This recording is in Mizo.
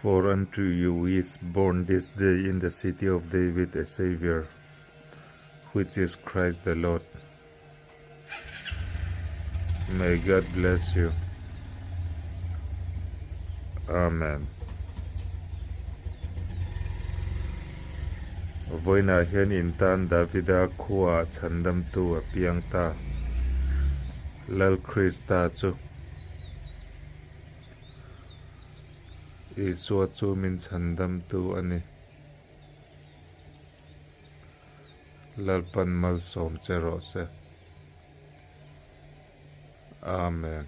For unto you is born this day in the city of David a Saviour, which is Christ the Lord. May God bless you. Amen. Vawiinah hian in tan Davida khuaah chhandamtu a piang ta. Lal Krista chu. Isua chu min chhandamtu a ni. Lalpan malsawm che rawh se. Amen.